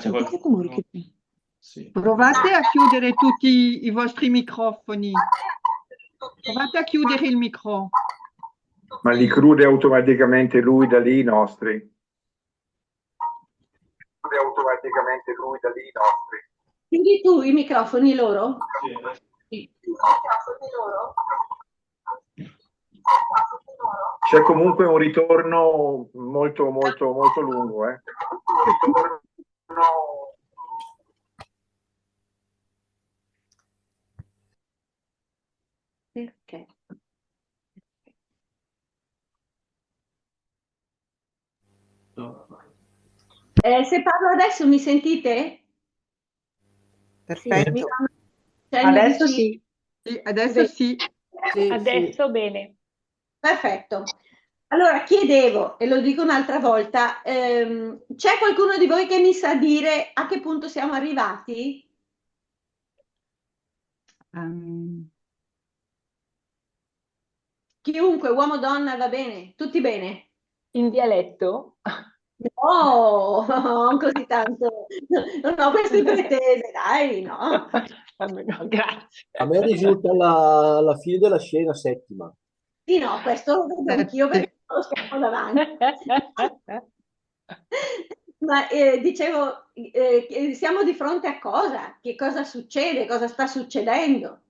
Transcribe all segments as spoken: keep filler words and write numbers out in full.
Sentite come che... Sì. Provate a chiudere tutti i vostri microfoni. Provate a chiudere il micro. Ma li chiude automaticamente lui da lì i nostri. Chiudi tu i microfoni loro? Sì. C'è comunque un ritorno molto, molto, molto lungo, eh. Perché? Eh, se parlo adesso mi sentite? Perfetto. Sì, mi fanno cenno di... Adesso sì. Sì. Sì, adesso sì. Sì, sì. Adesso bene. Perfetto. Allora, chiedevo, e lo dico un'altra volta, ehm, c'è qualcuno di voi che mi sa dire a che punto siamo arrivati? Ehm. Chiunque, uomo, donna, va bene? Tutti bene? In dialetto? No, non così tanto. Non ho queste pretese, dai, no. Vabbè, no, grazie. A me risulta la, la fine della scena settima. Sì, no, questo lo vedo anch'io perché lo stiamo davanti. Ma, eh, dicevo, eh, che siamo di fronte a cosa? Che cosa succede? Cosa sta succedendo?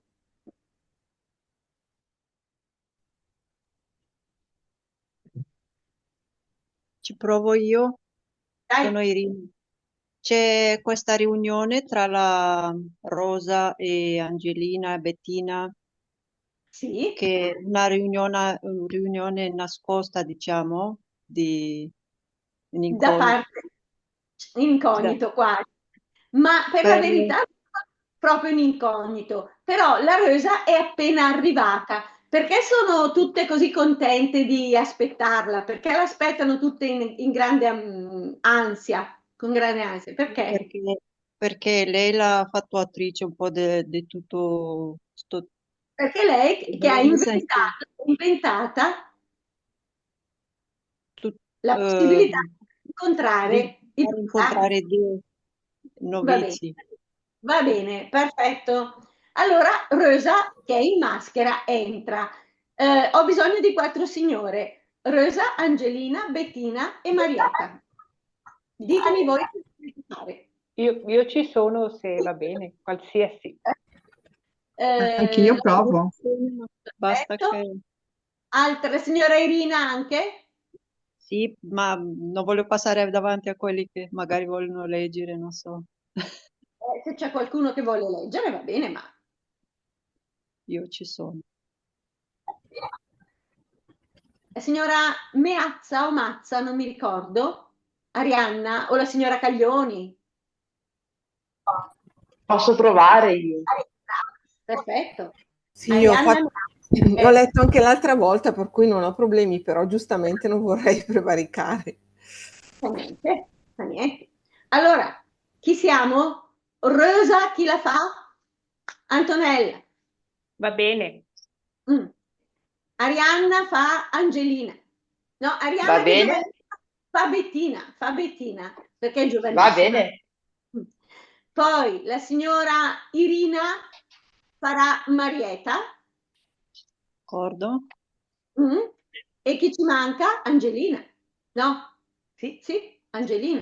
Ci provo io. Dai. Sono Irina. C'è questa riunione tra la Rosa e Angelina e Bettina. Sì. Che è una riunione, una riunione nascosta, diciamo, di, in... Da incognito. Parte, incognito quasi. Ma per la verità, proprio in incognito. Però la Rosa è appena arrivata. Perché sono tutte così contente di aspettarla? Perché l'aspettano tutte in, in grande, mm, ansia, con grande ansia? Perché? Perché, perché lei l'ha fatto attrice un po' de, de tutto sto... Perché lei che ha inventato, inventata tut-, la possibilità, ehm, di incontrare i due, incontrare due novizi. Va bene. Va bene, perfetto. Allora, Rosa, che è in maschera, entra. Eh, ho bisogno di quattro signore. Rosa, Angelina, Bettina e Marietta. Ditemi voi che volete fare. Io, io ci sono, se va bene, qualsiasi. Eh, anche io provo. Basta che... Altre, signora Irina anche? Sì, ma non voglio passare davanti a quelli che magari vogliono leggere, non so. Eh, se c'è qualcuno che vuole leggere, va bene, ma... Io ci sono. La signora Meazza o Mazza, non mi ricordo, Arianna o la signora Caglioni? Posso provare io. Perfetto. Sì, io ho fatto, l'ho letto anche l'altra volta, per cui non ho problemi, però giustamente non vorrei prevaricare. Fa niente, fa niente. Allora, chi siamo? Rosa, chi la fa? Antonella. Va bene. Mm. Arianna fa Angelina. No, Arianna, va bene, fa Bettina, fa Bettina, perché è giovanissima. Va bene. Mm. Poi la signora Irina farà Marietta. D'accordo. Mm. E chi ci manca? Angelina. No? Sì, sì, Angelina.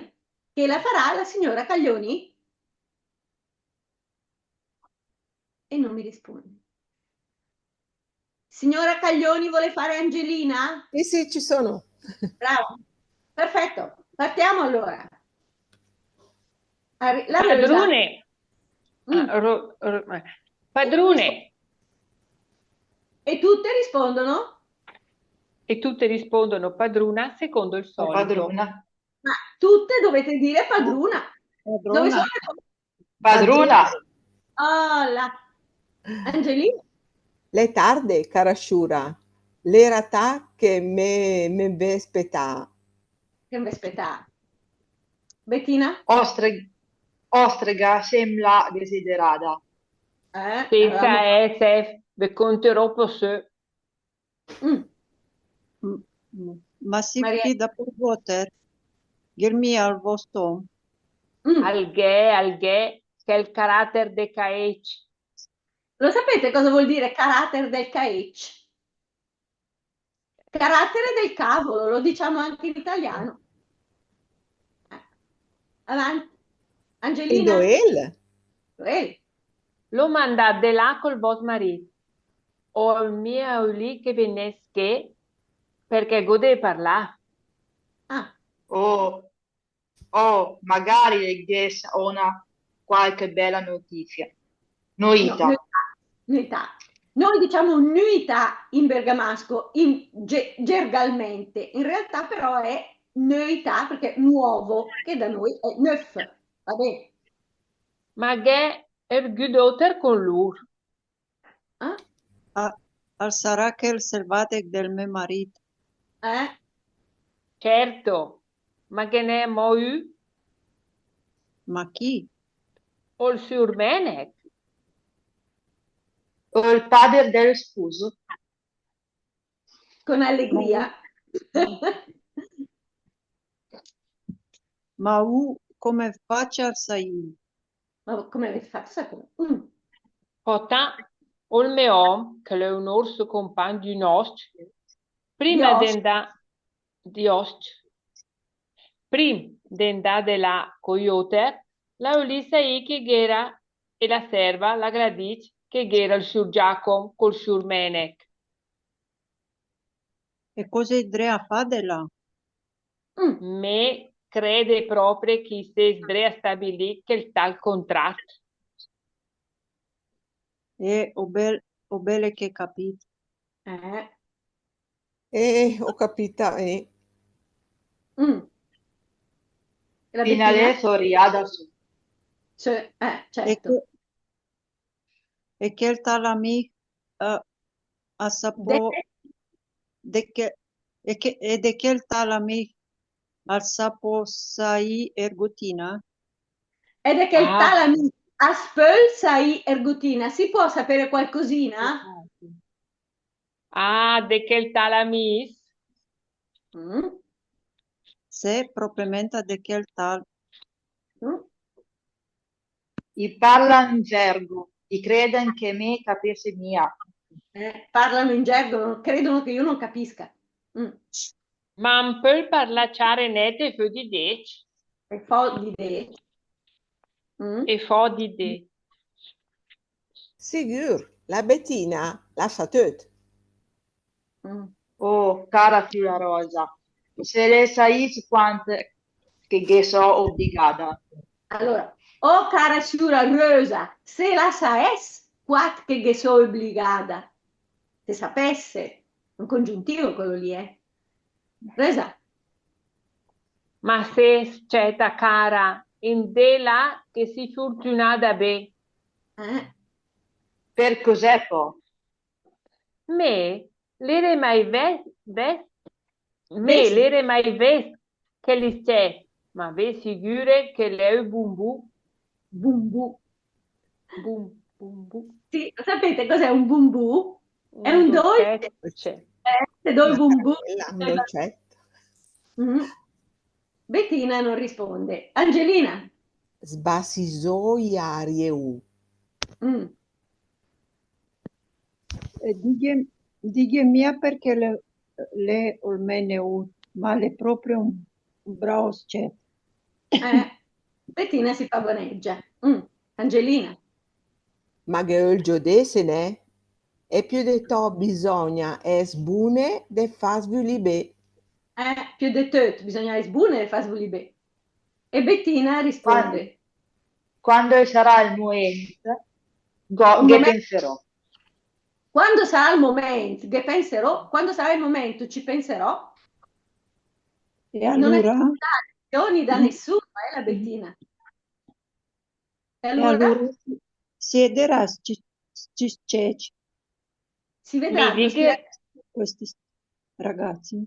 Che la farà la signora Caglioni? E non mi risponde. Signora Caglioni, vuole fare Angelina? Sì, sì, ci sono. Bravo. Perfetto. Partiamo allora. Arri-, la Rosa. Padrone. Mm. Ah, ro-, ro-, eh. Padrone. E tutte rispondono? E tutte rispondono padrona secondo il solito. Padrona. Ma tutte dovete dire padrona. Padrona. Dove sono le... Padrona. Oh, là. Angelina? L'è tarde, cara sciura. L'era tat che me, me ve spetà. Che me ve spetà. Bettina? Ostre-, ostrega, sembla desiderada. Eh, senza S F, ve conterò po sö. Mm. M-, m-, ma si... Maria. Pì da por vóter, gh'è mia al vòst òm. Mm. Al gh'è, al gh'è, chèl carater de caècc. Lo sapete cosa vuol dire carater del caècc? Carattere del cavolo, lo diciamo anche in italiano. Eh, avanti. Angelina? Indó él? Indó él? L'ó mandàt de là col vòst marìt. Ol mé ülìa che 'l vegnès ché, perché gh'ó de parlà. Ah. Oh, Oh, magari el gh'ès ona qualche bèla notìsia. No, noità. Noità, noità. Noi diciamo nuità in bergamasco, in ge-, gergalmente. In realtà però è noità, perché nuovo, che da noi è neuf. Va bene. Ma gh'è ergü d'óter con lur? Eh? Ah, al sarà chèl selvàdec del mé marìt. Eh? Certo, ma ghe n'è amò ü? Ma chi? Ol sciùr Mènech. Ol pàder del spùs. Con allegria. Ma ü come fàcc a saìl? Ma come avete fatto a sapere? Mm. Pòta, ol mé òm, che l'è ün ors compàgn di ün òsc, prima de 'ndà, di òsc, prim de 'ndà de là coi óter, l'à ülìt saì chi gh'éra, e la sèrva la gh'à dìcc che gh'éra ol sciùr Giàcom col sciùr Mènech. E cosa i è dré a fà de là? Mm. Mé crède pròpe che i sès dré a stabilì chèl tal contrat. Eh, ó bèl, ó bèle ché capìt. Eh. Eh, ó capìt, eh. Mm. E la Bettina? Fina adès ó riàda sö. Cioè, eh, certo. E che, e chèl tal amìs, eh, al sa pò, de che, e che, e de chèl tal amìs al sa pò saì ergotina? E de chèl tal amìs as pöl saì ergotina? Si può sapere qualcosina? Ah, de chèl tal amìs? Mm. Sé, pròpemènt de chèl tal. Mm. I parla in gergo, i crèden che mé capésse mia. Eh, parlano in gergo, credono che io non capisca. Mm. Ma am pöl parlà ciar e nèt e fò di décc? E fò di décc. Mm. E fò di décc. Sigür, la Betina la sa töt. Mm. Oh, cara siura Rosa, se la saìs quant che ghe só obligada. Allora, oh, cara siura Rosa, se la saès quat che ghe só obligada. Se sapesse, un congiuntivo quello lì, eh. Rosa. Ma sé, scèta cara, indó l'è che sì furtünada bé? Eh. Per cosè pò? Mé l'ére mai vès-, vès-, mé l'ére mai vést chèl s-cèt, ma ve sigüre che l'è ü bumbù. Bumbù. Bum-, bumbù. Sì, sapete cos'è un bumbù? È un dolce. Dolce. Eh, te do il bumbù. Bella, un dolcetto. Mm. Bettina non risponde. Angelina. Sbasì zó i arie u. Mm. E dighe, dighe mia perché l'è, l'è ol mé neùt, ma l'è pròpe ü, ü brao s-cèt. Eh, Bettina si pavoneggia. Mm. Angelina. Ma gh'è ol giödésse, nè? E piö de töt bisògna ès bune de fàs vülì bé. Eh, piö de töt bisògna ès bune de fàs vülì bé. E Bettina risponde. Quando, quando sarà il momento, go-, ghe penserò. Quando sarà il momento, ghe penserò. Quando sarà il momento, ci penserò. E allora? Non ascoltare lezioni da nessuno, eh, la Bettina. E allora? E allora si, si vedrà, ci, ci, ci, si vedrà, mé dighe-, questi ragazzi.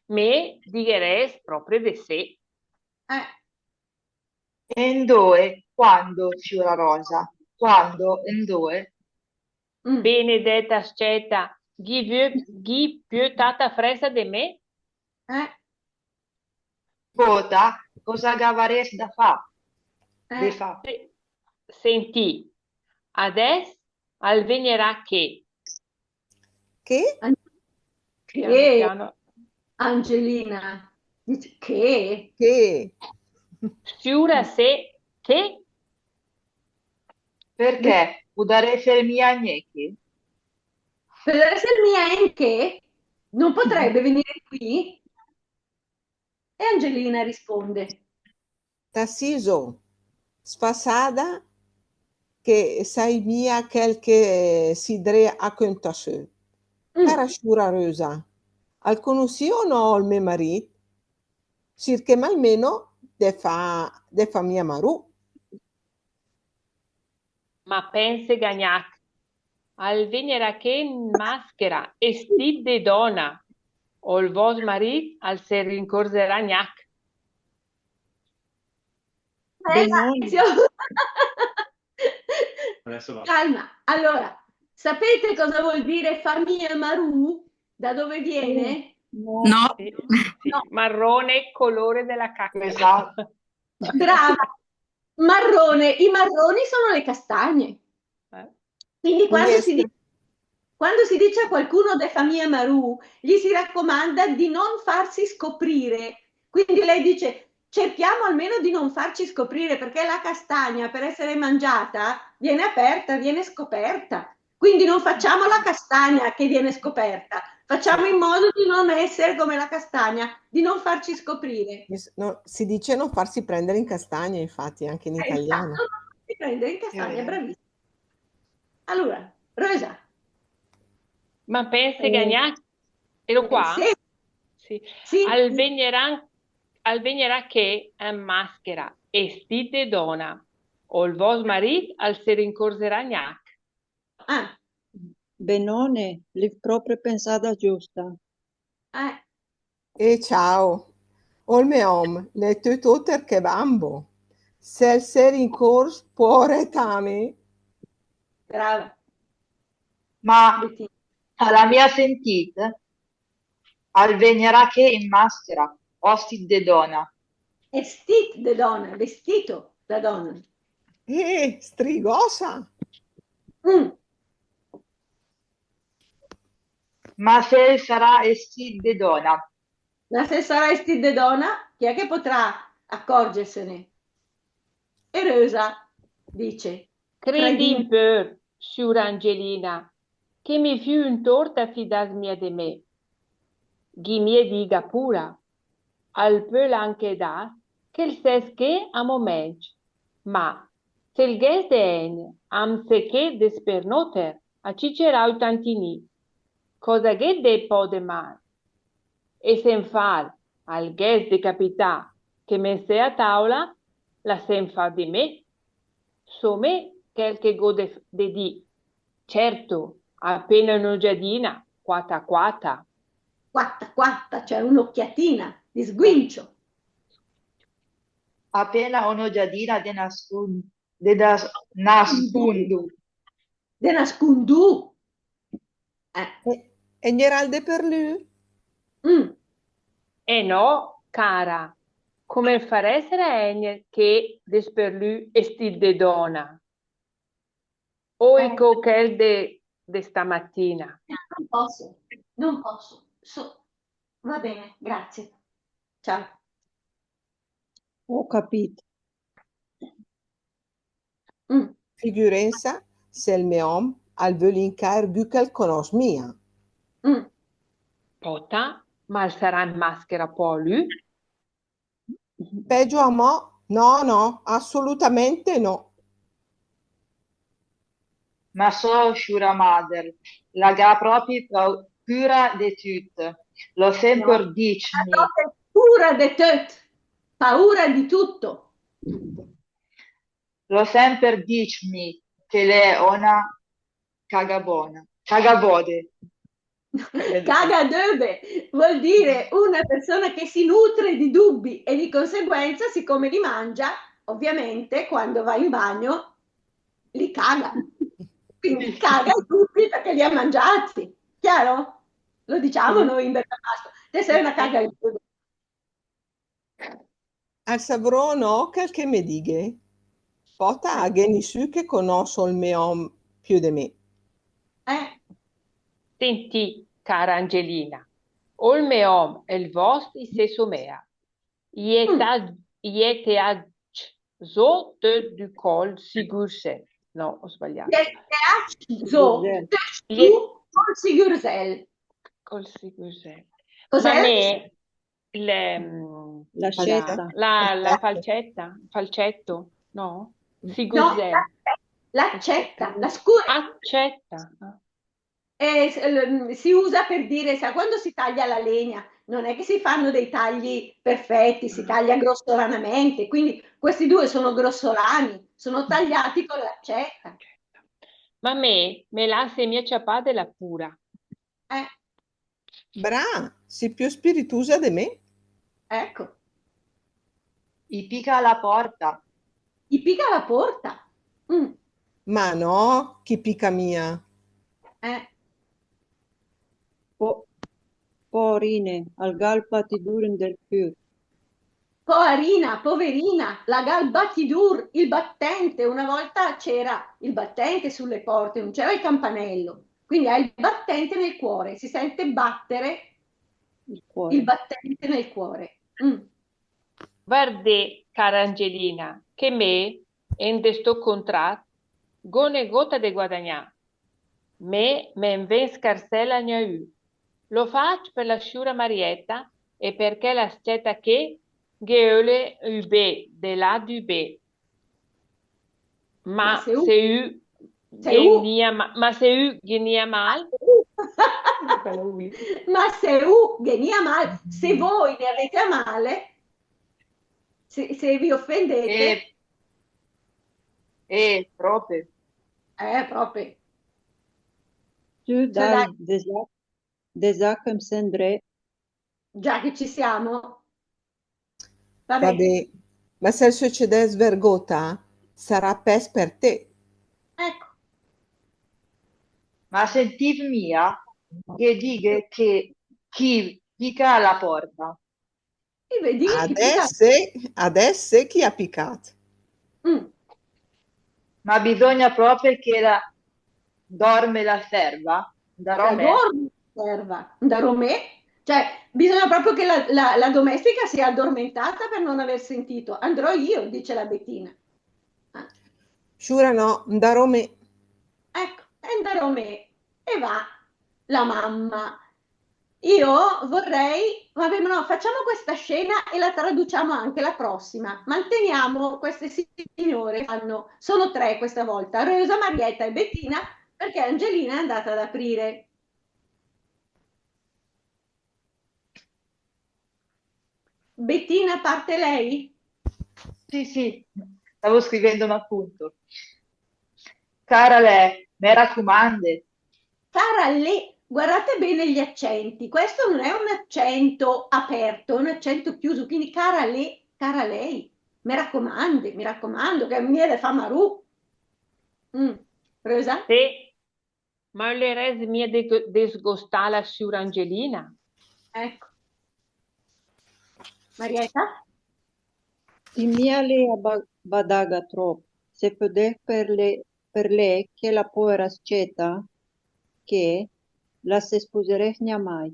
Mé digherèss pròpe de sé. Eh. E indóe, quando, siura Rosa? Quando, indóe? Mm. Benedèta s-cèta, gh'ì piö, gh'ì piö tanta frèsa de mé? Eh. Pòta, cosa gh'avarèss da fà? Eh, De fa. Se- Sentì, adès al vegnerà ché. Che? Piano, Che? Piano. Angelina dice che? Che? Sciura se che? Perché? Pudaréssel mia gnèche? Pudaréssel mia gnèche? Non potrebbe venire qui? E Angelina risponde: Ta sét só sfasada, che sét mia chèl che sét dré a cöntà sö. "Mm, Cara sciura Rosa, al conossì o no ol mé marìt? Sirchém almeno de fà, de fà mia marù." Ma pènsega gnach, al vegnerà ché in maschera, estìt de dòna, ol vòst marìt al se rincorzerà gnach. Silenzio. Adesso va. Calma. Allora, sapete cosa vuol dire fà mia marù? Da dove viene? No. Sì, sì. Marrone, colore della cacca. Esatto. Brava. Marrone. I marroni sono le castagne. Eh. Quindi quando si, di- quando si dice a qualcuno de fà mia marù, gli si raccomanda di non farsi scoprire. Quindi lei dice: "Cerchiamo almeno di non farci scoprire, perché la castagna, per essere mangiata, viene aperta, viene scoperta. Quindi non facciamo la castagna che viene scoperta, facciamo in modo di non essere come la castagna, di non farci scoprire." No, si dice non farsi prendere in castagna, infatti, anche in Eh, italiano. Esatto, non farsi prendere in castagna, Eh. Bravissima. Allora, Rosa. Ma pènsega gnach, ero qua? Sì, Sì. sì, Al sì. Vegnerà, al vegnerà ché in maschera, estìt de dòna. Ol vòst marìt al se rincorzerà gnach. Ah, Benone, l'è pròpe pensada giösta. eh, E ciao. Ol mé òm l'è töt óter che bambo. Se 'l se rincórz, poarèt a mé. Brava. Ma Bettina. a la mia sentìt, al vegnerà ché in maschera, estìt de dòna. Estìt de dòna, vestito da donna. Eh, strigòsa. Mm. Ma se 'l sarà estìt de dòna. Ma se sarà estìt de dòna, chi è che potrà accorgersene? E Rosa dice: Credì ü pó, sciura Angelina, che mé fó ü tórt a fidàs mia de mé. Gh'ì mia di ìga pura. Al pöl anche das che 'l sès ché a momèncc, ma se 'l gh'ès de ègn, amb sè ché de spernóter a cicerà ü tantinì. Cosa gh'è de pò de mal? E se infàt al gh'ès de capità che mé 'n sè a tàola, la se 'n fà de mé. Só mé chèl che gh'ó de, de dì. Certo, apéna ön'ögiadina, quata quata. Quata quata, cioè un'occhiatina di sguincio. Apéna ön'ögiadina de nascun-, de nas-, nascundù. De nascundù. Eh. E, e gnerà 'l deperlù? Mm. Eh no, cara, come farèssera a ègn ché de spetlù estìt de dòna? Oi, Eh. co chèl de, de stamatina. Non posso, non posso. So-, va bene, grazie. Ciao. Ó capìt. Mm, Figürènsa se 'l mé òm al völ incà ergü che 'l conòs mia. mm. Pòta, ma 'l sarà in maschera pò lü? Pègio amò? No, no, assolutamente no. Ma só sciura mader, la gh'à pròpe pau-, pura de töt. L'ó sèmper dìcc mé. Pura de töt, paura di tutto. L'ó sèmper dìcc mé che l'è öna cagabòna. Cagabòde. Cagadöbe vuol dire una persona che si nutre di dubbi e di conseguenza, siccome li mangia, ovviamente quando va in bagno li caga. Quindi caga i dubbi perché li ha mangiati. Chiaro? Lo diciamo noi in bergamasco. Te sei una cagadöbe. Al savró o no chèl che mé dighe? Pòta, gh'è nissü che conòss ol me òm piö de me. Eh. Sentì, cara Angelina, ol me òm e 'l vòst i se soméa. I è ta-, i è taiàcc zó töcc du col sigürsèl. No, ho sbagliato. I è taiàcc zó töcc du col sigürsèl. Col sigürsèl. Cos'è? Ma me, le, mm, la, la falcetta, falcetto, no? Sigürsèl. No, l'accetta, la scure. Accetta. Ah. Eh, s-, l-, si usa per dire, sa, quando si taglia la legna, non è che si fanno dei tagli perfetti, si taglia grossolanamente, quindi questi due sono grossolani, sono tagliati con l'accetta. Ma me, me làsse mia ciapà de la pura. Eh. Bra, sì piö spiritusa de me. Ecco. I pica a la porta. I pica a la porta. Mm. Ma no, chi pica mia. Eh. Po-, poarine, al gh'à 'l batidur in del cür. Poarina, poverina, la gh'à 'l batidur, il battente. Una volta c'era il battente sulle porte, non c'era il campanello. Quindi ha il battente nel cuore, si sente battere il cuore. Il battente nel cuore. Mm. Vardì, cara Angelina, che me, in de sto contrat, gh'ó negóta de guadagnà. Me, me 'n ven scarsèla gna ü. L'ó facc per la sciura Marieta e perché la scèta ché ghe öle ü bé de là d'ü bé. Ma se ü, se ü ghe nia ma-, ma se ü ghe nia mal. Ma se ü ghe nia mal, se voi ne avete a male, se, se vi offendete. Eh, eh, pròpe. Eh, pròpe. Sü, cioè, dai, dai. Desà, desà che m' sènt dré. Già che ci siamo. Va bene. Va bene. Ma se 'l söcedès vergóta, sarà pès per te. Ecco. Ma sentìv mia, che dighe che chi pica a la porta. Adès, adès sé chi ha picat. Mm. Ma bisogna pròpe che la dorme la serva? 'Ndarò mé. La dorme la serva? 'Ndarò mé? Cioè, bisogna proprio che la, la, la domestica sia addormentata per non aver sentito. Andrò io, dice la Bettina. Ah. Sciura no, 'ndarò mé. Ecco, e 'ndarò mé. E va la mamma. Io vorrei, vabbè, ma no, facciamo questa scena e la traduciamo anche la prossima. Manteniamo queste signore che fanno, sono tre questa volta, Rosa, Marietta e Bettina, perché Angelina è andata ad aprire. Bettina, parte lei? Sì, sì, stavo scrivendo un appunto. Cara lé, me racumande. Cara lé, guardate bene gli accenti, questo non è un accento aperto, è un accento chiuso, quindi cara lé, cara lei, me racumande, mi raccomando, che mi è de fa marù. Mm. Rosa? Sì. Ma ölerèss mia de-, desgostà la sciura Angelina? Ecco. Marieta? Sì mia lé a ba-, badaga tròp, se födèss per lé, per lé chèla poera scèta, che la se spuserèss gna mai.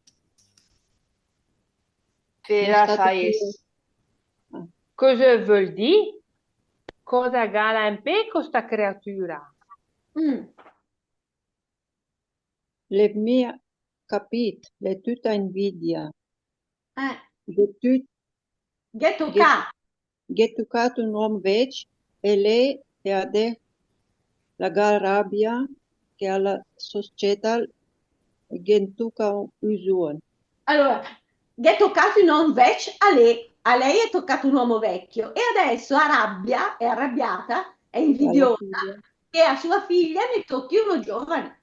Cosa völ dì? Cosa gh'ala in pé sta creatura? Mm. L'è mia capìt, l'è töta invidia. Eh. Gh'è töt-, gh'è töcàt. Gh'è töcàt ün òm vècc e lé e adès la gh'à rabia che a la sò scèta ghe 'n töca ü zùen. Allora, gh'è töcàt ün òm vècc a lé, a lei è toccato un uomo vecchio e adesso ha rabbia, è arrabbiata, è invidiosa, che a sua figlia ne tocchi uno giovane.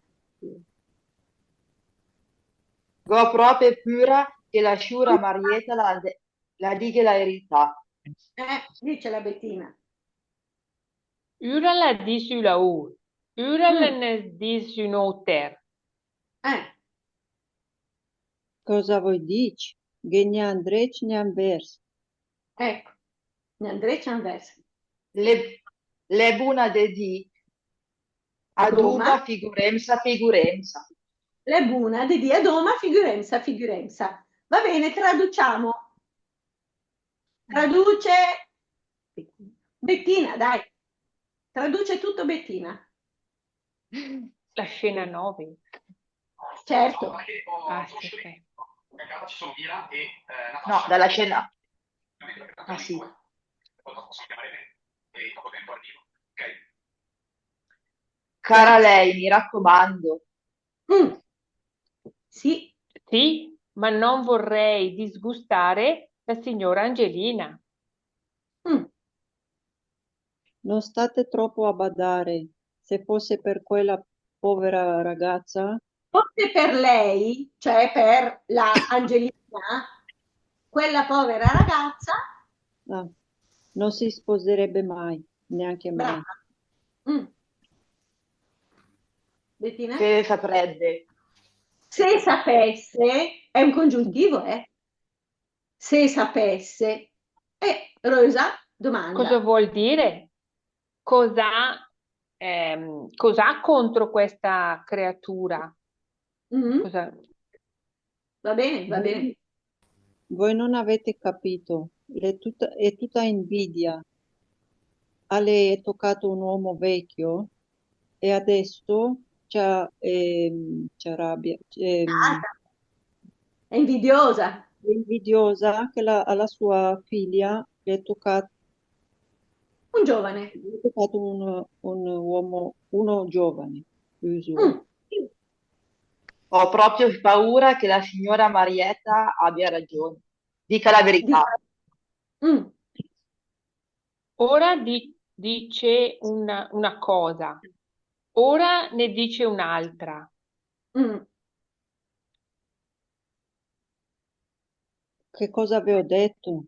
Gh'ó pròpe pura che la sciura Marieta la, la dighe la erità. Eh, dice la Bettina. Ura la dis ü laùr, ura la ne dis ün óter. Eh. Cosa vöi dì? Ghe gna 'ndré gna 'nvèrs. Ecco, gna 'ndré gna 'nvèrs. L'è, L'è buna de dì adóma figürèmsa, figürèmsa. L'è buna de dì adóma figürèmsa, figürèmsa. Va bene, traduciamo. Traduce Bettina, dai. Traduce tutto Bettina. La scena nove. Certo. Ah, sì, ok. No, dalla scena. Ah, sì. Cara lei, mi raccomando. Mm. Sì. Sì, ma non vorrei disgustare la signora Angelina. Mm. Non state troppo a badare, se fosse per quella povera ragazza. Fosse per lei, cioè per la Angelina, quella povera ragazza. Ah, non si sposerebbe mai, neanche mai. Brava. Mm. Bettina? Se saprebbe. Se sapesse, è un congiuntivo, eh? Se sapesse. E Rosa domanda. Cosa vuol dire? Cosa, ehm, cosa ha contro questa creatura? Mm. Cosa... Va bene, va bene. Voi non avete capito, è tutta, è tutta invidia. A lei è toccato un uomo vecchio e adesso c'ha, ehm, c'ha rabbia, ehm, ah, è invidiosa. È invidiosa che la, alla sua figlia le è toccato un giovane. Le è toccato un, un uomo, uno giovane, più giovane. Mm. Ho proprio paura che la signora Marietta abbia ragione. Dica la verità. Dica. Mm. Ora di-, dice una, una cosa, ora ne dice un'altra. Mm. Che cosa avevo detto?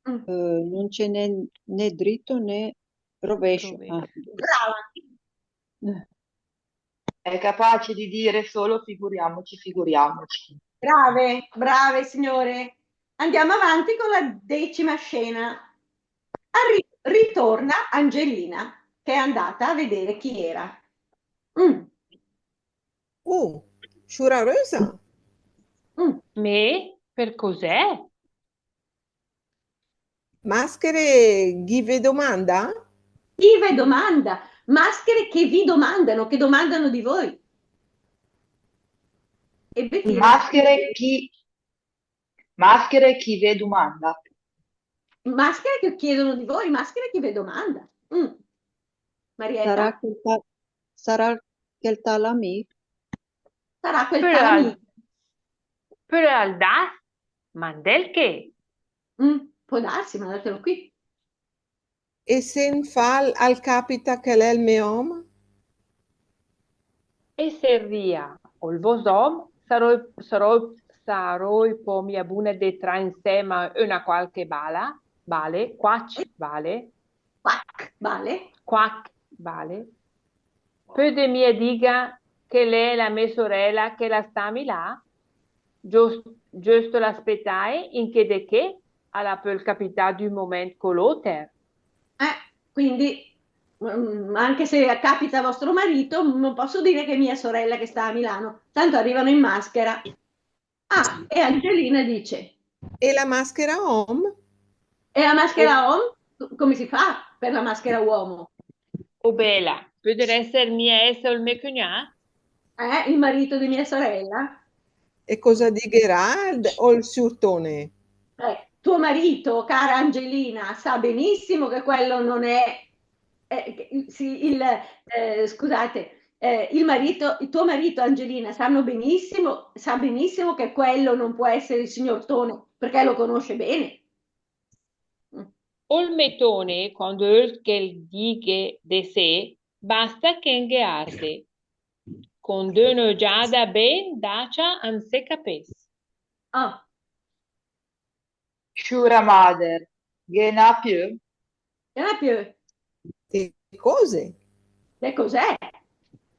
Mm. Eh, non c'è né, né dritto né rovescio. Rovescio. Ah. Brava. Eh. È capace di dire solo: "Figuriamoci, figuriamoci". Brave, brave signore. Andiamo avanti con la decima scena. Arri-, ritorna Angelina, che è andata a vedere chi era. Mm. Uh, sciura Rosa. Mm. Me? Per cos'è? Maschere chi ve domanda? Chi ve domanda? Maschere che vi domandano, che domandano di voi. E Bettina? Maschere chi, maschere chi ve domanda. Maschere che chiedono di voi, maschere chi ve domanda. Mm. Marietta? Sarà quel ta-, sarà quel tal amì? Sarà quel tal amì. Però al dà, mandèl ché. Mm, può darsi, mandatelo qui. E se 'n fal al capita che l'è 'l me òm? E se 'l ria ol vòst òm, sarò, sarò, sarò pò mia buna de trà insèma öna qualche bala, bale, quach, bale. Quach, bale. Quach, bale. Pöde mia dìga che l'è la me sorèla che la sta a Milà? Giöst, giöst l'aspetàe, in ché de ché, a la pöl capità d'ün momènt co l'óter. Eh, quindi, mm, anche se capita a vostro marito, non posso dire che è mia sorella che sta a Milano, tanto arrivano in maschera. Ah, e Angelina dice: "E la maschera òm?" E la maschera òm? Come si fa per la maschera uomo? Oh bèla, pöderèss mia èss ol me cugnàt? Eh, il marito di mia sorella. E cosa digherà ol siùr Tone? Eh, tuo marito, cara Angelina, sa benissimo che quello non è, eh, che, sì, il, eh, scusate, eh, il marito, il tuo marito, Angelina, sanno benissimo, sa benissimo che quello non può essere il signor Tone, perché lo conosce bene. Mm. Ol me Tone, quando öl che 'l dighe de sé, basta che 'n ghe arde. Con d'ön'ögiada ben dacia an se capéss. Ah. Sciura mader, ghe n'à piö? Ghe n'à piö. De cose? De cos'è?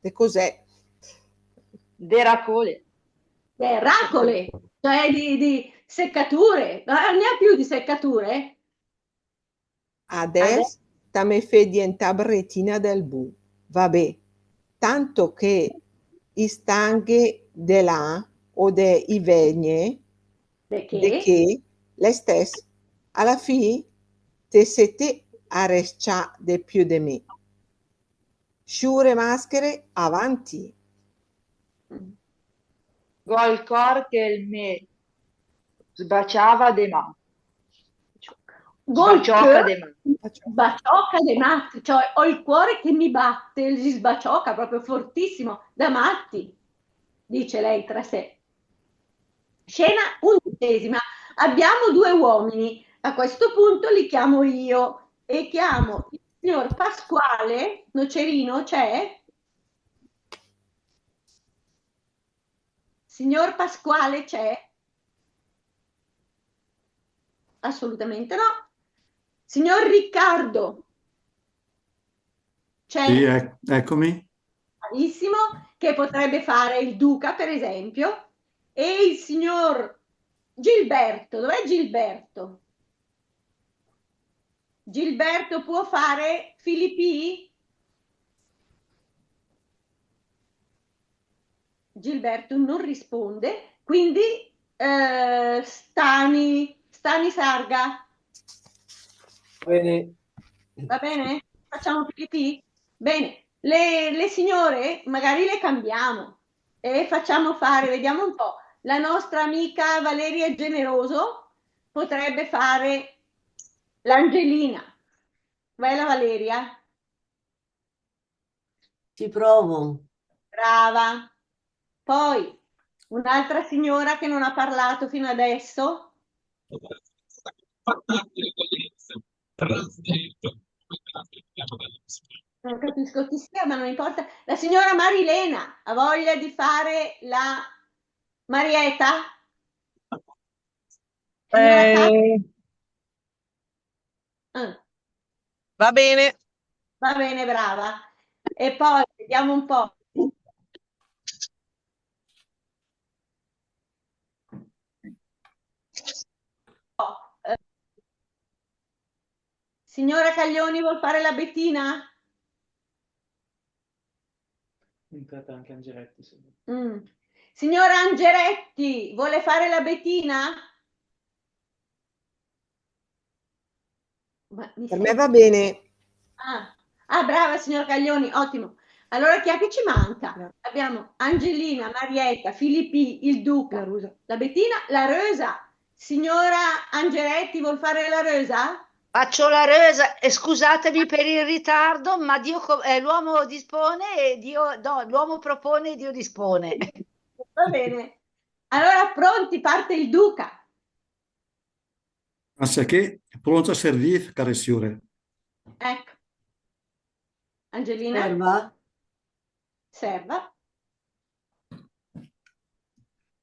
De cos'è? De racole. De racole, cioè di, di seccature. Ma non ne ha più di seccature? Adès, adès ta me fé dientà bretina del bù. Va bé, tanto che i stanghe de là o de i vègne, de ché, de ché, l'è stèss, a la fì te sé té a rescià de piö de mé. Sciure maschere, avanti. Gol còr che 'l me sbaciava de mà. Gol sbacioca de mà. Sbacioca de matti, cioè ho il cuore che mi batte, si sbacioca proprio fortissimo, da matti, dice lei tra sé. Scena undicesima. Abbiamo due uomini. A questo punto li chiamo io e chiamo il signor Pasquale Nocerino, c'è? Signor Pasquale c'è? Assolutamente no. Signor Riccardo c'è? Sì, ec-, eccomi. Bravissimo, che potrebbe fare il duca, per esempio. E il signor Gilberto, dov'è Gilberto? Gilberto può fare Filipì? Gilberto non risponde, quindi, eh, Stani, Stani Sarga. Bene. Va bene? Facciamo Filipì? Bene. Le, le signore, magari le cambiamo e facciamo fare, vediamo un po', la nostra amica Valeria Generoso potrebbe fare l'Angelina. Bella Valeria. Ci provo. Brava. Poi, un'altra signora che non ha parlato fino adesso. Non capisco chi sia, ma non importa. La signora Marilena ha voglia di fare la Marietta? Signora Sa- Eh, Ah. Va bene. Va bene, brava. E poi vediamo un po'. Oh, eh. Signora Caglioni vuol fare la Betina? È entrata anche Angeletti, sì. Mm. Signora Angeletti, vuole fare la Betina? Ma mi Per me sente? Va bene. Ah. Ah, brava, signor Caglioni, ottimo. Allora, chi è che ci manca? No. Abbiamo Angelina, Marietta, Filipì, il Duca, la Rosa, la Betina, la Rosa. Signora Angeletti, vuol fare la Rosa? Faccio la Rosa, e scusatemi per il ritardo, ma Dio co-, eh, l'uomo dispone e Dio, no, l'uomo propone e Dio dispone. Va bene. Allora, pronti, parte il Duca. Anziché, pronta a servir, care siure. Ecco. Angelina? Serva. Serva.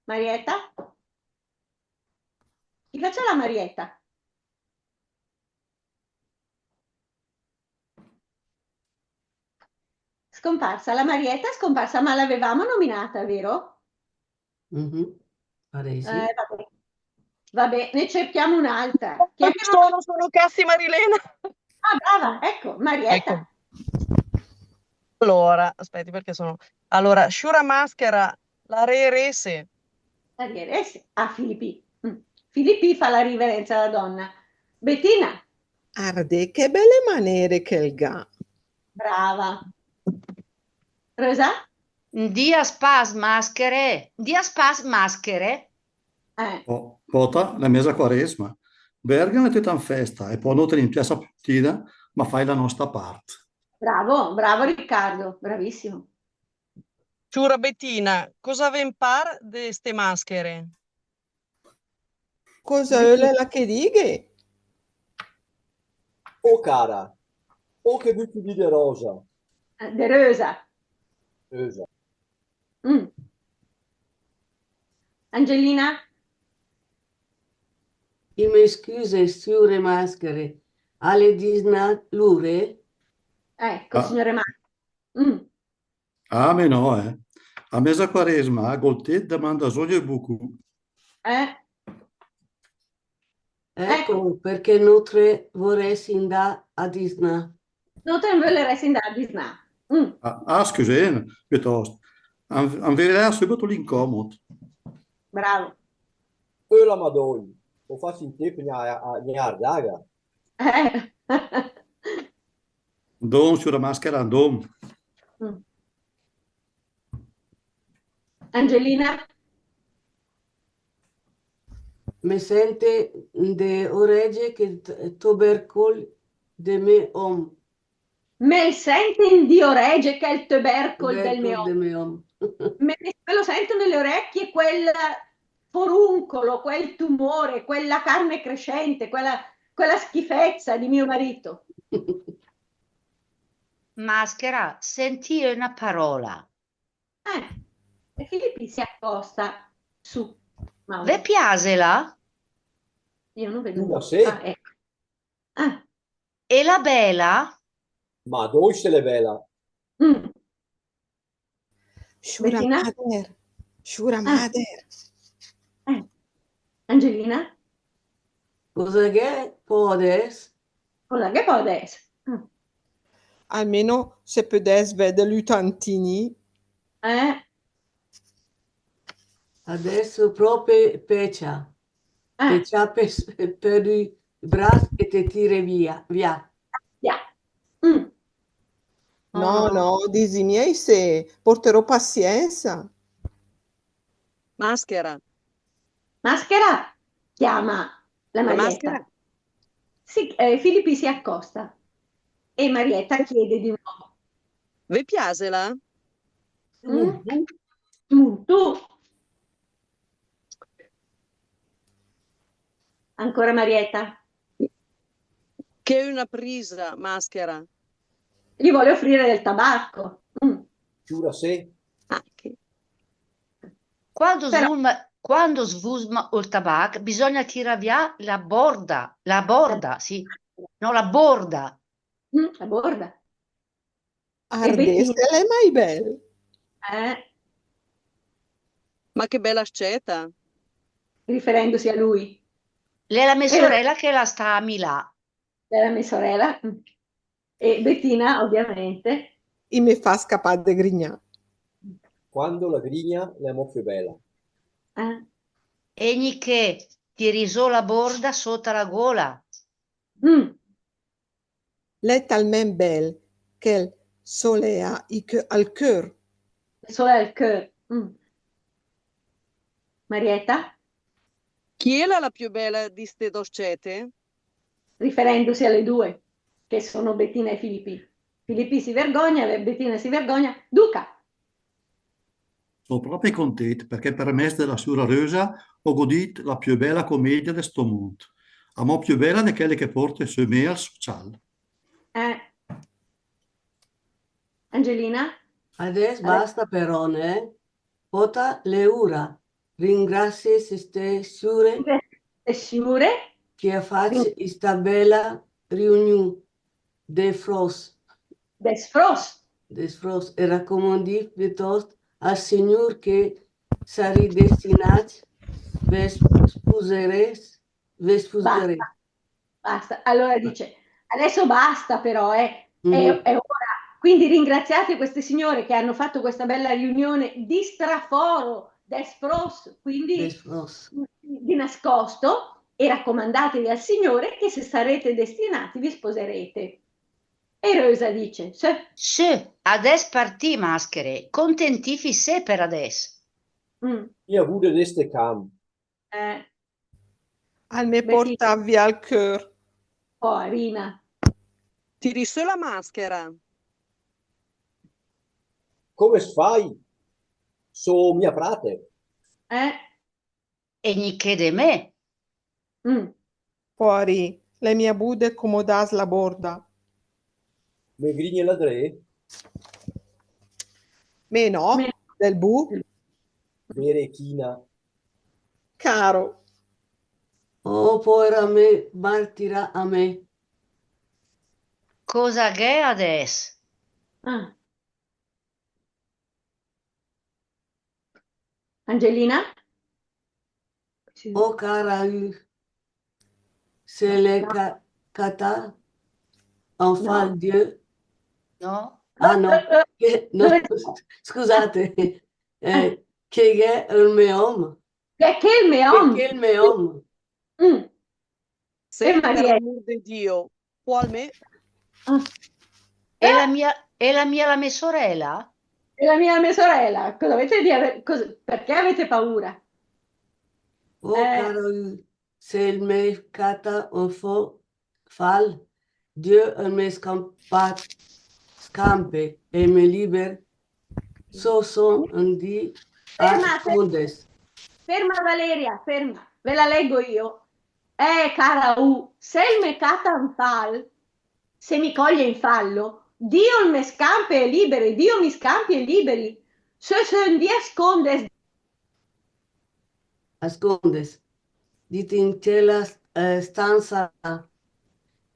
Marietta? Chi faccia la Marietta? Scomparsa, la Marietta è scomparsa, ma l'avevamo nominata, vero? Mhm. Pare di sì. Eh, vabbè. Vabbè, ne cerchiamo un'altra. Chi è che non... Sono, sono Cassi Marilena. Ah, brava, ecco, Marietta. Ecco. Allora, aspetti, perché sono... Allora, sciura maschera, la rerese. La rerese. Ah, Filipì. Mm. Filipì fa la riverenza alla donna. Betina. Arde, che belle manere che 'l gh'à. Brava. Rosa? 'Ndì a spàs maschere, 'ndì a spàs maschere. Eh. Oh, pota, l'è mesa Quaresma. Bèrghem l'è töta in festa, e pò nóter in piazza pöntida, ma fài la nòsta part. Bravo, bravo Riccardo, bravissimo. Sciura Betina, cosa ve 'mpàr de ste maschere? Cosa ölela che dighe? Oh cara, oh che büti di de rosa. Eh, de rösa. Rösa. Mm. Angelina? I me scüse, siure maschere, a l'è disnà l'ure? Ecco, ah. Signore maschere. Mm. Ah, me no, eh. A mesa Quaresma, a gol tét de mandà zó i bocù. Eh? Ecco, ecco, perché nóter vorèss indà a disnà. No te 'n völerèss indà a disnà. Mm. Ah, ah, scüsém, piötòst. An, an völerà söbet l'incòmod. Bravo. Ö la Madòna, ó facc in tép a gnà, a, a gnà a rdaga. Eh. Andóm, siura Maschera, andóm. Mm. Angelina? Me sènte 'n de orège chèl t-, töbèrcol de mé òm. Me sènte 'n di orège chèl töbèrcol del mé òm. Töbèrcol de mé òm. Me, me lo sento nelle orecchie quel foruncolo, quel tumore, quella carne crescente, quella, quella schifezza di mio marito. Maschera, sentì öna paròla. Eh, e Filipì si accosta su. Mauro. Ve piàsela? Io non vedo. Sì. Ah, ecco. Ah. E l'è bèla? Ma dói se l'è bèla. Mm. Sciura Bettina? Mader, sciura Mader. Eh. Angelina? Cosa gh'è pò adès? Cosa gh'è pò adès? Mm. Almeno se pödès vède lü tantinì. Eh. Adès pròpe pècia. Ah. Te ciape s-, per i bras e te tire via, via. Via. Mm. No, no, no, disi mia isé, porterò pasiènsa. Maschera. Maschera, chiama la Marietta. Maschera. Sì, eh, Filipì si accosta e Marietta chiede di nuovo. Ve piàsela? Mm. Mutu. Ancora Marietta. Che öna prisa, Maschera. Gli vuole offrire del tabacco. Mm. Sciura sé. Ah, che... Quando... Però sfuma, quando sfuma ol tabac, bisogna tirà via la borda, la borda, sì. No, la borda. Mm, la borda. Ardé, se l'è mai bèl. Eh. Ma che bèla s-cèta. Riferendosi a lui. L'è la me sorèla che la sta a Milà. L'è la me sorèla. E Bettina, ovviamente. I me fa scapà de grignà. Quando la grigna l'è amò piö bèla. Eh. E gna che, tiri zó la borda sóta la gola. Mm. L'è talmènt bèl che 'l solèa i cö-, al cör. Al solèa al cör. Mm. Marietta? Chi éla la piö bèla di ste dò s-cète? Riferendosi alle due, che sono Bettina e Filipì. Filipì si vergogna, Bettina si vergogna. Duca! Só pròpe contét, perchè per mès de la siura Rösa ó godìt la piö bèla comedia de sto mónd. Amò piö bèla de chèle che pòrte sö mé al social. Eh. Angelina? Adès basta però, nè? Pòta l'è ura. Ringrasié ste siure. Ste siure. Che à facc sta bèla riuniù. Desfròs. Desfròs. Desfròs. E racomandì piötòst al Signùr che sarì destinàcc, ve spuseré, ve spuseré. Basta. Basta. Allora dice, adesso basta però, eh. È, è ora. Quindi ringraziate queste signore che hanno fatto questa bella riunione di straforo, desfròs, quindi di nascosto, e raccomandatevi al Signore che se sarete destinati vi sposerete. E Rosa dice, sì. Sì, adès partì, maschere, contentifì sé per adès. Mm. Mia vù de ste cam. Eh. Al m'è portàt via 'l cör. Poarina. Tiri sö la maschera. Come s' fai? Só mia pràter. Eh? E gna ché de mé. Mm. Poarì, l'è mia bù de comodàs la borda. Me grigne la dré? Mé no, del bù. Berechina. Caro. Oh, poera mé, martira a mé. Cosa gh'è adès? Ah. Angelina? Sì. Oh, cara ü, se l'è ca-, catà, enfin Dieu, no? Ah, no. Eh, eh, che, no, dove scusate. Eh, che gh'è ol me òm? Che, che ol me òm? Che, che ol me òm? Mm. Sì, per amor de Dio. Qual me? Ah. È la mia, è la mia la mia sorella? È la mia la mia sorella. Cosa avete di aver-, cos-, perché avete paura? Oh, eh, caro, se 'l me cata ol fo-, fal, Dieu el me scampa-, scampe e me liber, so, so 'ndì a scondes. Ferma, Valeria, ferma. Ve la leggo io. Eh, cara u, se 'l me cata in fal, se mi coglie in fallo, Dio 'l me scampe e libere, Dio mi scampi e liberi. So, so 'ndì a scondes. A scondes. Dét in chèla, eh, stansa,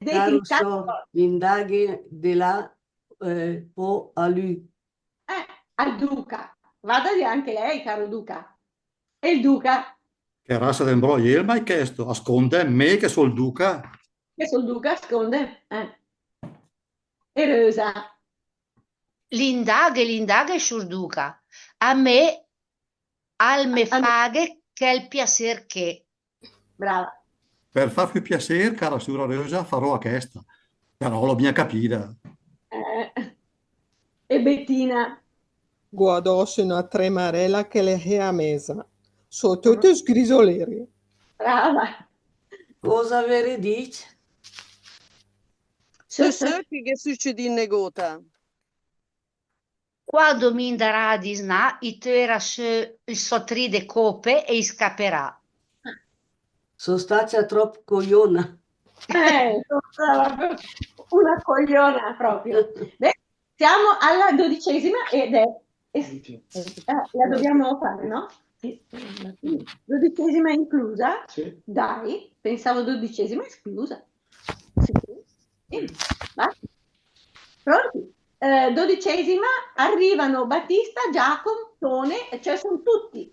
caro, so, indaghe de là, eh, pò a lü. Eh, al duca. Vada a dire anche lei, caro duca. E il duca? Che rasa de 'mbròi l'è mai chèsto? A scondem, me che so 'l duca. Che so 'l duca, a scondem, eh. E Rosa? L'indaghe, l'indaghe, sciur duca. A me, al me faghe chèl piasér ché. Brava. Per farvi piacere, cara siora Rosa, farò a chèsta. Però l'ó mia capida. Eh. E Betina? Gh'ó adòss öna tremarèla che l'è a mèsa. Só töte sgrisolérie. Brava. Cosa ve ridi? Sö, sö, che gh'è sücedì negóta? Quando m'indarà a disnà, i töerà sö i sò tri de cópe e i scaperà. Só stacia tròp coiona. Eh, só stata una cogliona proprio. Beh, siamo alla dodicesima ed è, è, eh, la dobbiamo fare, no? Sì. Dodicesima inclusa? Sì. Dai, pensavo dodicesima esclusa. Sì, sì. Sì, va. Pronti? Eh, dodicesima, arrivano Battista, Giacom, Tone, e cioè son tutti.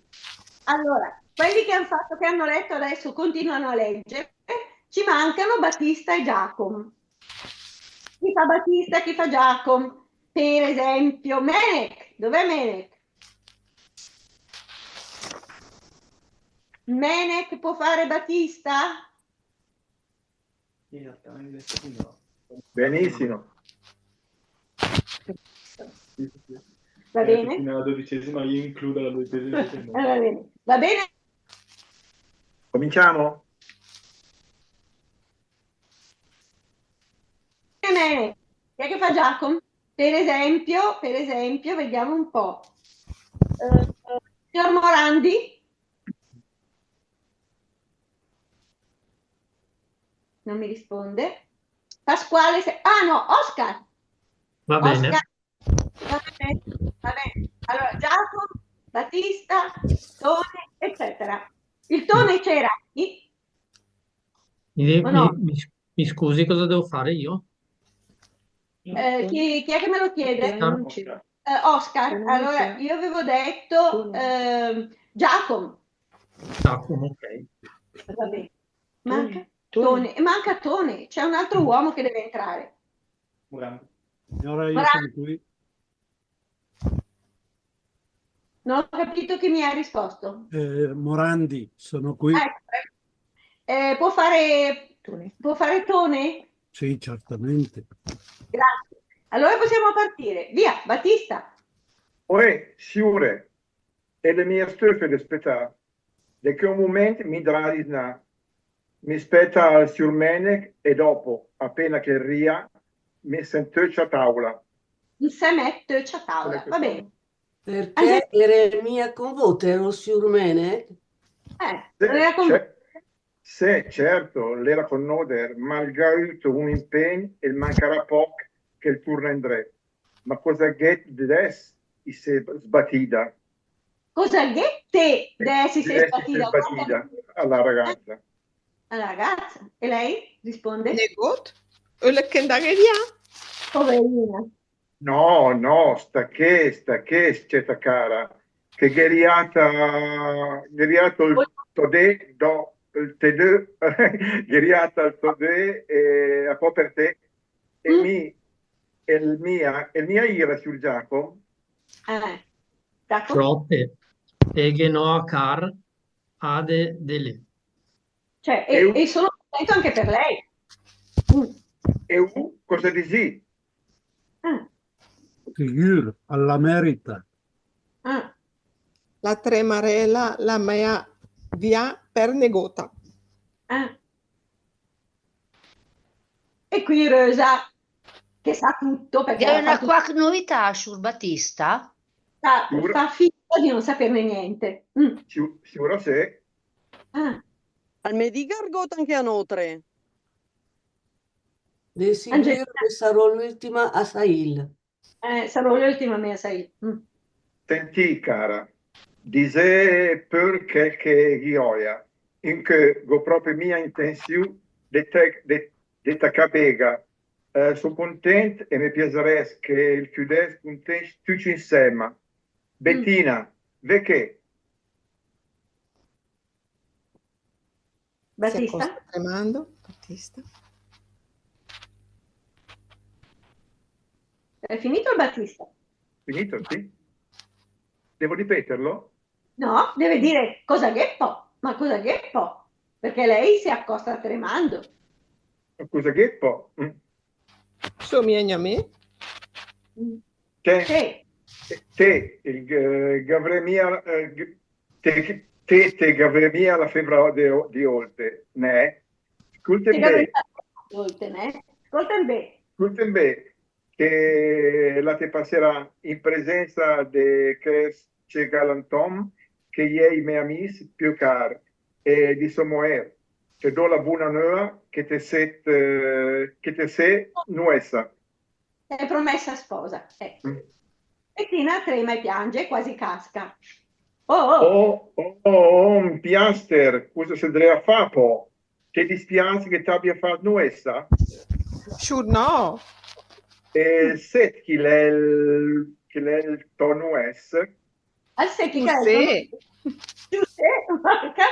Allora, quelli che han fatto, che hanno letto adesso, continuano a leggere, ci mancano Battista e Giacom. Chi fa Battista, chi fa Giacom? Per esempio, Menec. Dov'è Menec? Menec può fare Battista? Benissimo. Va bene? Fino alla dodicesima, io includo la dodicesima. Eh, va bene. Va bene? Cominciamo? Bene. Chi è che fa Giacom? Per esempio, per esempio, vediamo un po'. Eh, signor Morandi? Non mi risponde. Pasquale, se-, ah, no, Oscar. Va bene. Oscar. Va bene, va bene. Allora, Giacom, Battista, Tone, eccetera. Il Tone c'era? Sì. Mi, mi, mi scusi, cosa devo fare io? Eh, chi, chi è che me lo chiede? Oscar. Eh, Oscar, allora io avevo detto, ehm, Giacom. Giacom, ok. Va bene. Manca Tone. E manca Tone. C'è un altro uomo che deve entrare. Morandi. Signora, io sono qui. Non ho capito chi mi ha risposto. Eh, Morandi, sono qui. Ecco, eh, può fare, può fare Tone? Sì, certamente. Grazie. Allora possiamo partire. Via, Battista. Oè, siure, e l'è mia stöfe de spetà. De chì un momènt m'indrà a disnà. Me spèta ol siur Menec e dopo, apéna che 'l ria, me sènt töcc a tàola. Me sènt töcc a tàola, va bene. Perché l'ére mia con vóter ol siur Menec? Eh, l'era con... Sé, certo, l'era con nóter, ma 'l gh'à üt un impègn e 'l mancarà póch che 'l turna indré. Ma cosa gh'ét de ès isé sbatida? Cosa gh'ét de ès isé sbatida? Sbatida, a la ragazza. A la ragazza. E lei risponde? Negót, öle che 'ndaghe vià. Poverina. No, no, sta ché, sta ché, scèta cara, che gh'è riàt, gh'è riàt ol tò dé, do, ol tò dé, gh'è riàt ol tò dé, e a pò per té. E mi El mia, el mia ira, siur Giacom? Eh, Giacom? Trope. E ghe n'ó a car a de, de lé. Cioè, e, e sono contento anche per lei. Mm. E u cosa disì? Ah. Sigür, al la merita. Ah. La tremarèla la mèa vià per negóta. Ah. E qui Rosa, che sa tutto, perché... Gh'è öna quach novità, siur Battista? Fa, fa finta di non saperne niente. Mm. Siura sé. Ah. Al me diga argót anche a nótre. De sigür che saró l'ültima a saìl. Eh, saró l'ültima mé a saìl. Mm. Sentì, cara, disì pör chèl che gh'ì òia, incö gh'ó pròpe mia intensiù de te-, de, de tacà béga. Eh, só content e me piaserès che 'l chiudès content tücc insèma. Mm. Betina, vé ché? Battista? Si accosta tremando, Battista. È finito il Battista? Finito, sì. Devo ripeterlo? No, deve dire: "Cosa gh'è pò? Ma cosa gh'è pò?" Perché lei si accosta tremando. Ma cosa gh'è pò? Mm. Só mia gna mé? Mm. Te, sì. Te, te, il, eh, gh'avré mia, eh, g-, te, te, te gh'avré mia la febra de, de ólte, né? Scóltem bé. Te gh'avré mia la febra de ólte, né? Scóltem bé. Scóltem bé, che la te passerà in presenza de chèsti galantòm che i è i mé amìs piö car, e di sò moér. Te dó la buna nöa che te sé, eh, che te sé nuèssa. È promessa sposa, ecco. Mm. Betina trema e piange, quasi casca. Oh, oh. Oh, oh, oh, oh, un piaster, cosa se dré a fà pò? Te dispiàs che t'àbia fat nuèssa? Sciur no. E sét chi l'è 'l, chi l'è 'l tò nuès? Al sé chi l'è 'l tò nuès? Giussé, Marca.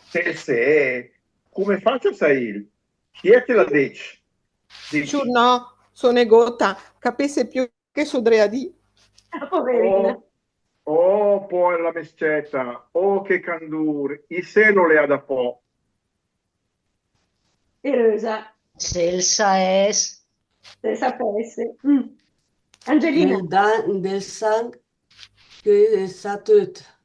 Sé, sé. Come faccio a saìl? Chi è che te l'à dicc? Dicc. Sciur no, só negóta, capésse piö che só dré a dì. Poverina. Oh, oh, pòera la mé s-cèta, oh, che candùr, isé l'ó leada pò. E Rosa? Se 'l saès. Se 'l sapèsse. Mm. Angelina? Nel dan-, del sangh che sa töt.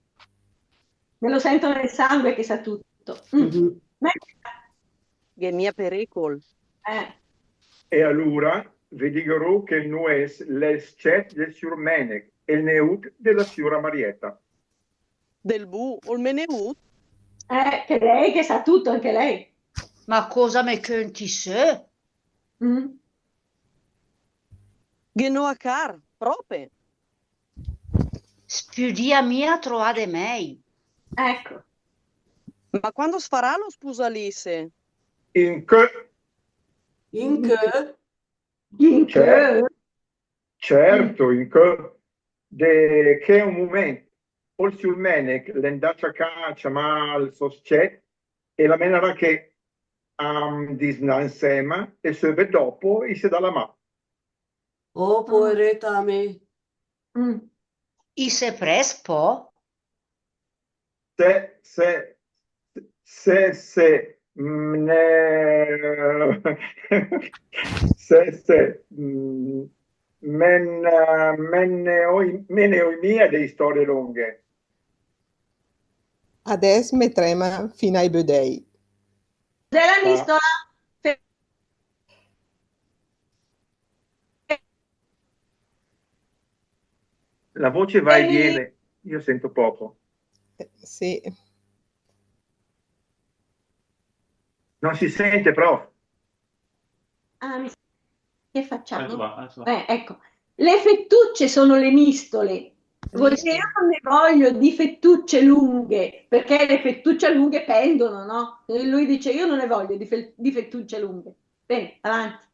Me lo sento nel sangue che sa tutto. Mm. Mhm. Ma gh'è mia perìcol. Eh. E alura ve digherò che 'l nuès l'è 'l s-cèt del siùr Mènech, el neùt de la siura Marieta. Del bu, ol mé neùt? Eh, che lei che sa tutto, anche lei. Ma cosa me cönti sö? Mm. Ghe n'ó a car, pròpe. S' pödìa mia troà de mèi. Ecco. Ma quando s' farà lo spusalisé? Incö? Incö? Incö? Cer-, certo, incö. De ché un momènt. Ol siùr Mènech l'è 'ndacc a cà a ciamà 'l sò s-cèt e la menarà ché a disnà insèma e söbet dòpo i se dà la mà. Oh, poerèta mé. Mm. Isé prèst pò? Se, se, se, se, mm, ne, se, se, mm, me n-, me ne öi, me ne öi mia de istòrie lónghe. Adès me trèma fina i bödèi. Della lista. La voce va e viene, io sento poco. Eh, sì. Non si sente, prof. Ah, mi, che facciamo? Alzo là, alzo là. Eh, ecco. Le fettucce sono le mistole. Vuol dire, io non ne voglio di fettucce lunghe, perché le fettucce lunghe pendono, no? E lui dice, io non ne voglio di fe-, di fettucce lunghe. Bene, avanti.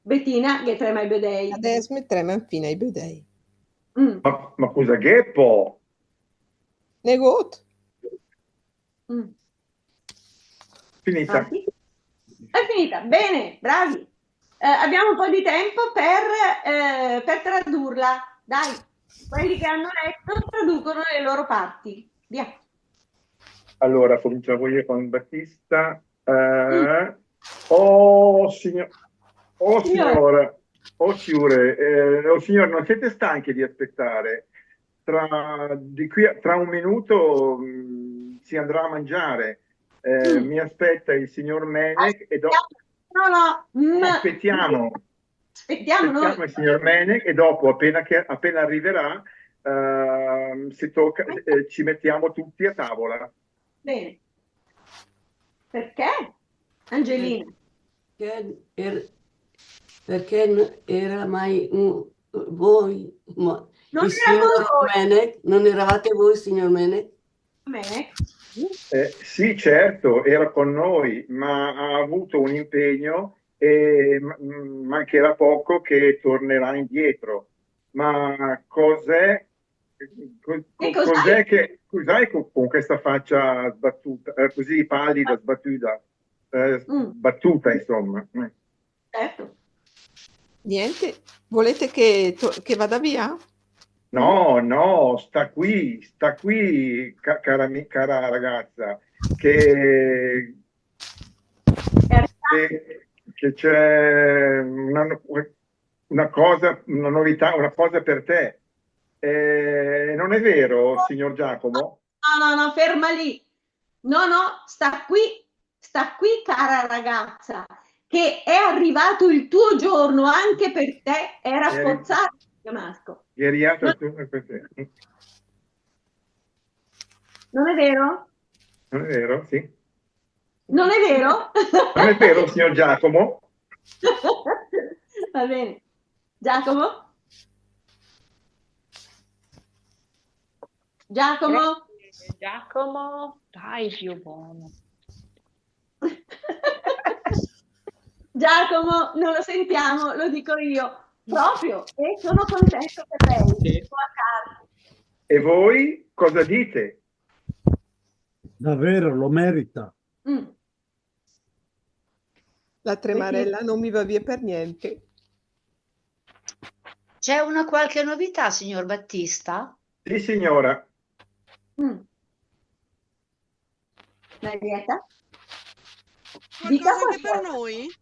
Betina, ghe trèma i bödèi. Adès me trèma fina i bödèi. Mm. Ma, ma cosa gh'è pò? Negót. Mm. Finita. Avanti. È finita. Bene, bravi. Eh, abbiamo un po' di tempo per, eh, per tradurla. Dai, quelli che hanno letto traducono le loro parti. Via. Allora, cominciavo io con Battista. Eh, oh, signor, oh, signora, oh, signore, eh, oh, signor, non siete stanchi di aspettare? Tra, di qui a, tra un minuto, mm, si andrà a mangiare. Eh, mi aspetta il signor Menec e dopo... No, no, ma... Aspettiamo. Aspettiamo noi. Aspettiamo il signor Menec e dopo, appena, che, appena arriverà, ehm, si tocca, eh, ci mettiamo tutti a tavola. Bene. Perché? Angelina. Perché, er- perché n- era mai un, voi, ma Non il eravamo signor noi. Menec, non eravate voi, signor Menec? Menec. Eh, sì, certo, era con noi, ma ha avuto un impegno e ma- mancherà poco che tornerà indietro. Ma cos'è, co- Che co- cos'hai? Cos'è che, cos'hai co- con questa faccia sbattuta, eh, così pallida, sbattuta, eh, Mm. sbattuta, insomma? Eh. Certo. Niente, volete che, to- che vada via? No, no, sta qui, sta qui, ca- cara, mi- cara ragazza, che, È arrivata. che, che c'è una, una cosa, una novità, una cosa per te. Eh, non è vero, signor Giacomo? No, no, no, ferma lì. No, no, sta qui, sta qui, cara ragazza, che è arrivato il tuo giorno anche per te, è rafforzato il bergamasco. È arrivato No. il tuo giorno per te. Non è vero? Non è vero? Sì. Non è vero? Non è vero, signor Giacomo? Va bene. Giacomo? Giacomo? Giacomo, dai, più buono. Giacomo, non lo sentiamo, lo dico io. Proprio, e sono contento per lei. Sì. Sua cara. E voi cosa dite? Davvero, lo merita. Mm. La tremarella non mi va via per niente. C'è una qualche novità, signor Battista? Sì, signora. Mm. Marietta? Dica Qualcosa anche per qualcosa. Noi?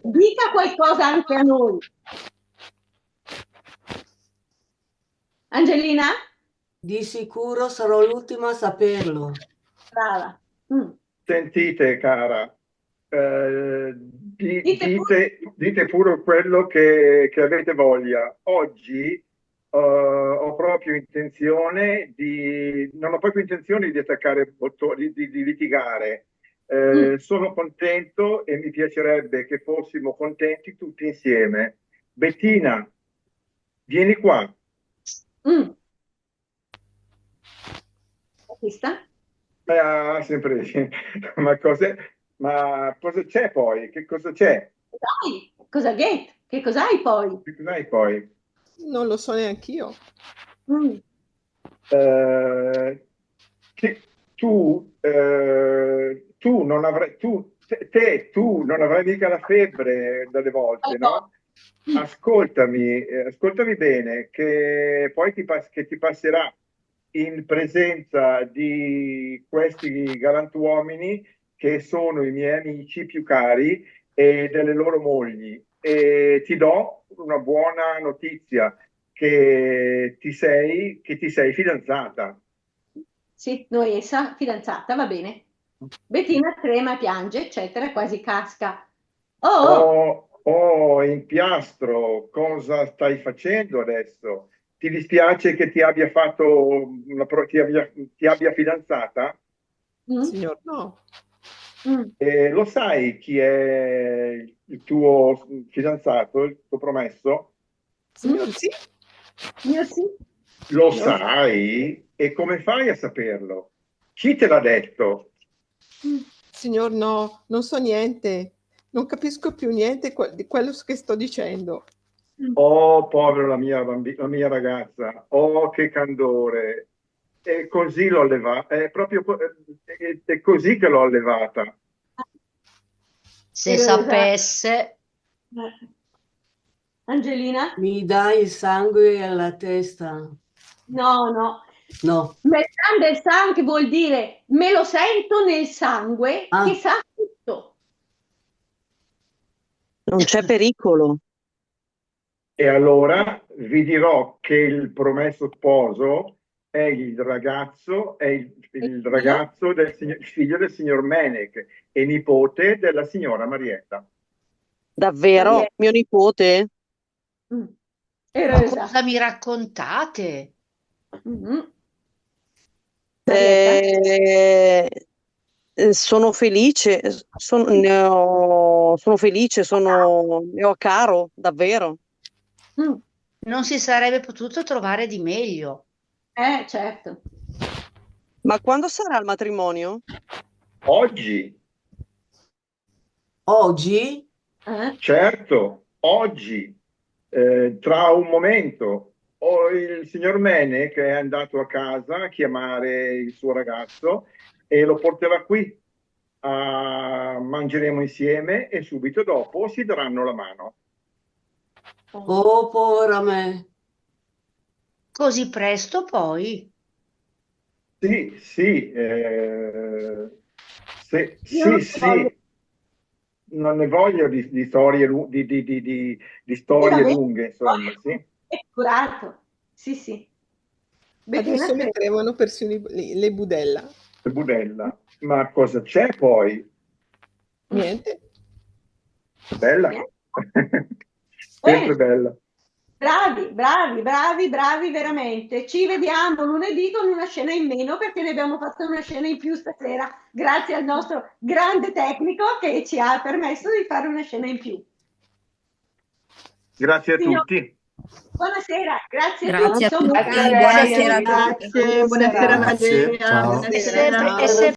Dica qualcosa anche a noi. Angelina? Di sicuro sarò l'ultima a saperlo. Brava. Mm. Sentite, cara, eh, di- Dite dite, dite pure quello che, che avete voglia. Oggi eh, ho proprio intenzione di, non ho proprio intenzione di attaccare bottoni, di, di litigare. Eh, Mm. Sono contento e mi piacerebbe che fossimo contenti tutti insieme. Bettina, vieni qua. Mm. Questa? Eh, ah, sempre. Ma cos'è? Ma cosa c'è poi? Che cosa c'è? Dai, cosa gh'è? Che cos'hai poi? Che cos'hai poi? Non lo so neanch'io. Mm. Eh, che tu, eh, tu non avrai, tu, te, te, tu non avrai mica la febbre delle volte, no? Ascoltami, eh, ascoltami bene, che poi ti, pas- che ti passerà in presenza di questi galantuomini che sono i miei amici più cari e delle loro mogli. E ti do una buona notizia, che ti sei, che ti sei fidanzata. Sì, noi essa fidanzata, va bene. Bettina trema, piange, eccetera, quasi casca. Oh, Oh, oh, Impiastro, cosa stai facendo adesso? Ti dispiace che ti abbia fatto una pro- ti abbia, ti abbia fidanzata? Mm, Signor no. mm. E lo sai chi è il tuo fidanzato, il tuo promesso? Signor sì. Io sì. Lo sai? E come fai a saperlo? Chi te l'ha detto? Signor no, non so niente. Non capisco più niente que- di quello che sto dicendo. Oh, povera la mia bambi- la mia ragazza, oh, che candore. E così l'ho allevata, è proprio co- è, è così che l'ho allevata. Se sapesse, Eh. Angelina? Mi dà il sangue alla testa. No, no. No. Me dà del sangue vuol dire me lo sento nel sangue, ah, che sa tutto. Non c'è pericolo. E allora vi dirò che il promesso sposo è il ragazzo, è il, il ragazzo del signo-, il figlio del signor Menec e nipote della signora Marietta. Davvero? Mio nipote? Mm. Ma cosa mi raccontate? Mm. Eh, eh, sono felice, son-, ne ho, sono felice, sono, ne ho caro, davvero. Mm. Non si sarebbe potuto trovare di meglio. Eh, certo. Ma quando sarà il matrimonio? Oggi. Oggi? Eh? Certo, oggi, eh, tra un momento. O-, il signor Menec è andato a casa a chiamare il suo ragazzo e lo porterà qui. Ah, mangeremo insieme e subito dopo si daranno la mano. Oh, povera me. Così presto poi? Sì, sì, eh, se-, sì, sì. Non ne voglio di, di storie lu-, di, di, di, di, di storie lunghe, insomma, sì. È curato. Sì, sì. Adesso mi tremano persino i, le, le budella. Le budella. Ma cosa c'è poi? Niente. Bella. Niente. Sempre bella. Bravi, bravi, bravi, bravi veramente. Ci vediamo lunedì con una scena in meno, perché ne abbiamo fatto una scena in più stasera, grazie al nostro grande tecnico che ci ha permesso di fare una scena in più. Grazie a tutti. Buonasera, grazie a tutti. Grazie a tutti, buonasera a tutti. Grazie, buonasera, Valeria. Buonasera. È sempre, è sempre